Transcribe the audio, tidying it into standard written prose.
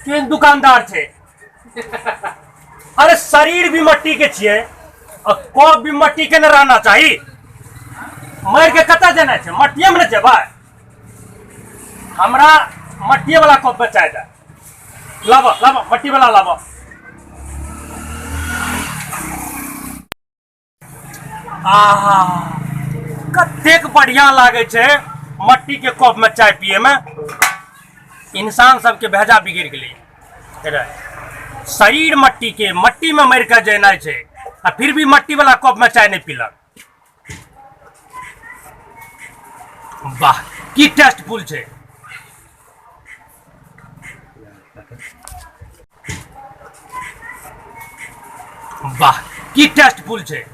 केहन दुकानदार छै। अरे शरीर भी मट्टी के छियै आ कप भी मट्टी के ने रहना चाही। मरि के कतऽ जेनाइ छै? मट्टिए मे ने जेबै। हमरा मट्टिए वाला कप मे चाय दे। लाबऽ लाबऽ, मट्टी वाला लाबऽ। आहा, कतेक बढ़िया लागै छै मट्टी के कप में चाय पिए में। इंसान सबके भेजा बिगड़ गेलै। रे, शरीर मट्टी के, मट्टी में मरि के जेनाइ छै आ फिर भी मट्टी वाला कप में चाय नहीं पीलक। वाह, की टेस्टफुल छै। वाह, की टेस्टफुल छै।